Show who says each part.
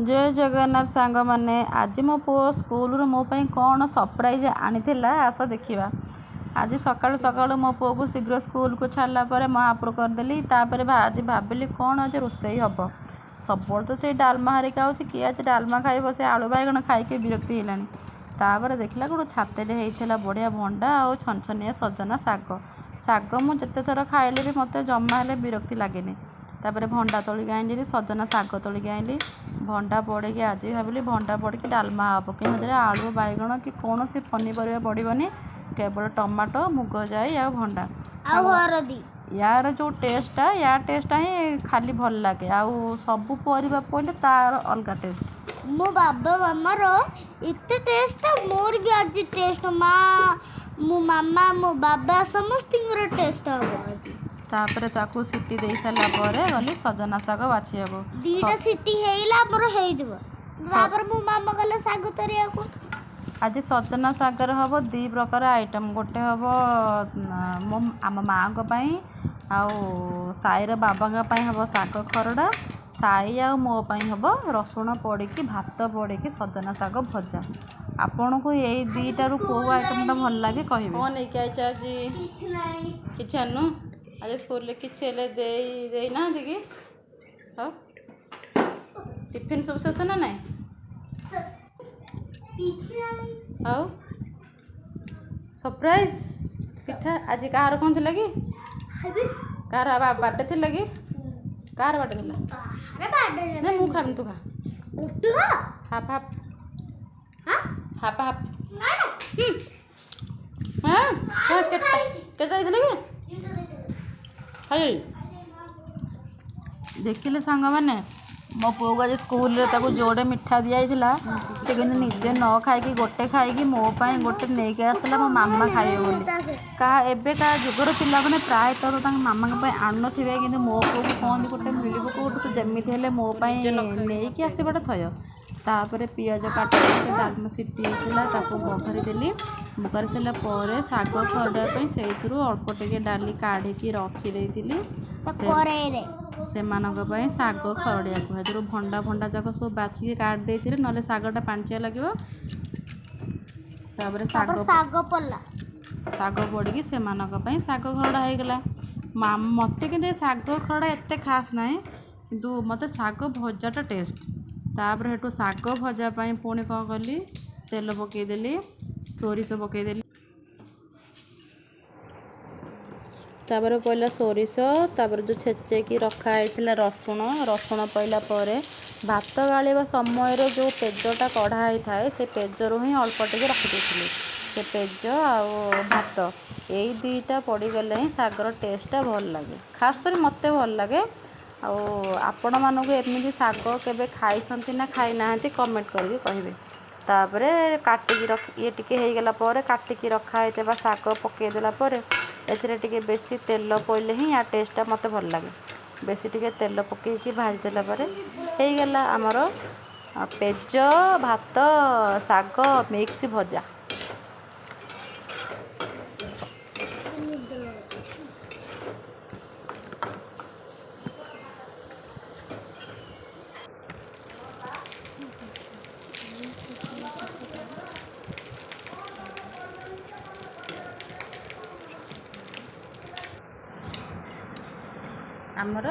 Speaker 1: ଜୟ ଜଗନ୍ନାଥ ସାଙ୍ଗମାନେ, ଆଜି ମୋ ପୁଅ ସ୍କୁଲରୁ ମୋ ପାଇଁ କ'ଣ ସରପ୍ରାଇଜ୍ ଆଣିଥିଲା, ଆସ ଦେଖିବା। ଆଜି ସକାଳୁ ସକାଳୁ ମୋ ପୁଅକୁ ଶୀଘ୍ର ସ୍କୁଲକୁ ଛାଡ଼ିଲା ପରେ ମହାପୁର କରିଦେଲି। ତାପରେ ଆଜି ଭାବିଲି କ'ଣ ଆଜି ରୋଷେଇ ହେବ। ସବୁବେଳେ ତ ସେଇ ଡାଲମା ହେରିକା ହେଉଛି, କିଏ ଆଜି ଡାଲମା ଖାଇବ? ସେ ଆଳୁ ବାଇଗଣ ଖାଇକି ବିରକ୍ତି ହେଲାଣି। ତାପରେ ଦେଖିଲା ଗୋଟେ ଛାତରେ ହେଇଥିଲା ବଢ଼ିଆ ଭଣ୍ଡା ଆଉ ଛନଛନିଆ ସଜନା ଶାଗ। ଶାଗ ମୁଁ ଯେତେ ଥର ଖାଇଲେ ବି ମୋତେ ଜମା ହେଲେ ବିରକ୍ତି ଲାଗେନି। ତାପରେ ଭଣ୍ଡା ତୋଳିକି ଆଣିଲି, ସଜନା ଶାଗ ତୋଳିକି ଆଣିଲି। ଭଣ୍ଡା ପଡ଼ିକି ଆଜି ଭାବିଲି ଭଣ୍ଡା ପଡ଼ିକି ଡାଲମା ହେବ, କିନ୍ତୁ ସେଥିରେ ଆଳୁ, ବାଇଗଣ କି କୌଣସି ପନିପରିବା ପଡ଼ିବନି, କେବଳ ଟମାଟୋ, ମୁଗ ଜାଇ ଆଉ ଭଣ୍ଡା
Speaker 2: ଆଉ ହଳଦୀ।
Speaker 1: ୟାର ଯେଉଁ ଟେଷ୍ଟଟା, ୟା ଟେଷ୍ଟଟା ହିଁ ଖାଲି ଭଲ ଲାଗେ, ଆଉ ସବୁ ପରିବା ପଡ଼ିଲେ ତାର ଅଲଗା ଟେଷ୍ଟ।
Speaker 2: ମୋ ବାବା ମାମାର ଏତେ ଟେଷ୍ଟ, ମୋର ବି ଆଜି ଟେଷ୍ଟ। ମା, ମୋ ମାମା, ମୋ ବାବା ସମସ୍ତଙ୍କର ଟେଷ୍ଟ ହବ ଆଜି।
Speaker 1: ତାପରେ ତାକୁ ସିଟି ଦେଇ ସାରିଲା ପରେ ଗଲି ସଜନା ଶାଗ ବାଛିବାକୁ।
Speaker 2: 2ଟା ସିଟି ହେଇଗଲା, ଆମର ହେଇଯିବ। ତାପରେ ମୋ ମାମା ଗଲେ ଶାଗ ତୋଳିବାକୁ।
Speaker 1: ଆଜି ସଜନା ଶାଗରେ ହେବ 2 ପ୍ରକାର ଆଇଟମ୍। ଗୋଟେ ହେବ ମୋ ଆମ ମାଆଙ୍କ ପାଇଁ ଆଉ ସାଇର ବାବାଙ୍କ ପାଇଁ ହେବ ଶାଗ ଖରଡ଼ା। ସାଇ ଆଉ ମୋ ପାଇଁ ହେବ ରସୁଣ ପଡ଼ିକି, ଭାତ ପଡ଼ିକି ସଜନା ଶାଗ ଭଜା। ଆପଣଙ୍କୁ ଏଇ 2ଟାରୁ କେଉଁ ଆଇଟମ୍ଟା ଭଲ ଲାଗେ କହିବେ। କ'ଣ ନେଇକି ଆଇଛ ଆଜି? କିଛି ଆଣିନୁ ଆଜି? ସ୍କୁଲରେ କିଛି ହେଲେ ଦେଇନାହାନ୍ତି କି? ହଉ, ଟିଫିନ୍ ସବୁ ଶେଷ ନା ନାଇଁ? ଆଉ ସରପ୍ରାଇଜ୍ ପିଠା ଆଜି କାହାର କ'ଣ ଥିଲା କି? କାହାର ବାର୍ଥଡେ ଥିଲା କି? କାହାର ବାର୍ଥଡେ ଥିଲା? ନାଇଁ, ମୁଁ ଖାଇବିନି, ତୁ ଖା। Half half half half. ହଁ, କେତେ ଦେଇଥିଲେ କି? ହାଇ, ଦେଖିଲେ ସାଙ୍ଗମାନେ, ମୋ ପୁଅକୁ ଆଜି ସ୍କୁଲରେ ତାକୁ ଯୋଡ଼େ ମିଠା ଦିଆଯାଇଥିଲା, ସେ କିନ୍ତୁ ନିଜେ ନ ଖାଇକି ଗୋଟେ ଖାଇକି ମୋ ପାଇଁ ଗୋଟେ ନେଇକି ଆସିଥିଲା ମୋ ମାମା ଖାଇବେ ବୋଲି। କାହା ଏବେକା ଯୁଗର ପିଲାମାନେ ପ୍ରାୟତଃ ତାଙ୍କ ମାମାଙ୍କ ପାଇଁ ଆଣୁନଥିବେ, କିନ୍ତୁ ମୋ ପୁଅକୁ କହନ୍ତି ଗୋଟେ ମିଳିବ କେଉଁଠୁ, ସେ ଯେମିତି ହେଲେ ମୋ ପାଇଁ ନେଇକି ଆସିବାଟା ଥୟ। ତାପରେ ପିଆଜ କାଟିକି ଡାଲମା ସିଟି ହେଇଥିଲା, ତାକୁ ବଘାରି ଦେଲି। ବଘାରି ସାରିଲା ପରେ ଶାଗ ଖରଡ଼ିବା ପାଇଁ ସେଇଥିରୁ ଅଳ୍ପ ଟିକେ ଡାଲି କାଢ଼ିକି ରଖିଦେଇଥିଲି ସେମାନଙ୍କ ପାଇଁ ଶାଗ ଖରଡ଼ିବାକୁ। ସେଥିରୁ ଭଣ୍ଡା ଭଣ୍ଡା ଯାକ ସବୁ ବାଛିକି କାଢ଼ି ଦେଇଥିଲି, ନହେଲେ ଶାଗଟା ପାଣିଚିଆ ଲାଗିବ। ତାପରେ
Speaker 2: ଶାଗ ପଡ଼ିଲା,
Speaker 1: ଶାଗ ପଡ଼ିକି ସେମାନଙ୍କ ପାଇଁ ଶାଗ ଖରଡ଼ା ହେଇଗଲା। ମୋତେ କିନ୍ତୁ ଏ ଶାଗ ଖରଡ଼ା ଏତେ ଖାସ୍ ନାହିଁ, କିନ୍ତୁ ମୋତେ ଶାଗ ଭଜାଟା ଟେଷ୍ଟ। ତାପରେ ସେଠୁ ଶାଗ ଭଜା ପାଇଁ ପୁଣି କ'ଣ କଲି, ତେଲ ପକାଇଦେଲି, ସୋରିଷ ପକାଇଦେଲି। ତାପରେ ପଡ଼ିଲା ସୋରିଷ, ତାପରେ ଯେଉଁ ଛେଚେଇକି ରଖା ହେଇଥିଲା ରସୁଣ। ରସୁଣ ପଡ଼ିଲା ପରେ ଭାତ ଗାଳିବା ସମୟରେ ଯେଉଁ ପେଜଟା କଢ଼ା ହେଇଥାଏ, ସେ ପେଜରୁ ହିଁ ଅଳ୍ପ ଟିକେ ରଖିଦେଇଥିଲି। ସେ ପେଜ ଆଉ ଭାତ ଏଇ 2ଟା ପଡ଼ିଗଲେ ହିଁ ଶାଗର ଟେଷ୍ଟଟା ଭଲ ଲାଗେ, ଖାସ୍ କରି ମୋତେ ଭଲ ଲାଗେ। ଆଉ ଆପଣମାନଙ୍କୁ ଏମିତି ଶାଗ କେବେ ଖାଇଛନ୍ତି ନା ଖାଇନାହାନ୍ତି, କମେଣ୍ଟ କରିକି କହିବେ। ତାପରେ କାଟିକି ରଖି ଇଏ ଟିକେ ହେଇଗଲା ପରେ କାଟିକି ରଖା ହେଇଥିବା ଶାଗ ପକାଇଦେଲା ପରେ ଏଥିରେ ଟିକେ ବେଶୀ ତେଲ ପଡ଼ିଲେ ହିଁ ୟା ଟେଷ୍ଟଟା ମୋତେ ଭଲ ଲାଗେ। ବେଶୀ ଟିକେ ତେଲ ପକାଇକି ଭାଜିଦେଲା ପରେ ହେଇଗଲା ଆମର ପେଜ ଭାତ ଶାଗ ମିକ୍ସ ଭଜା। ଆମର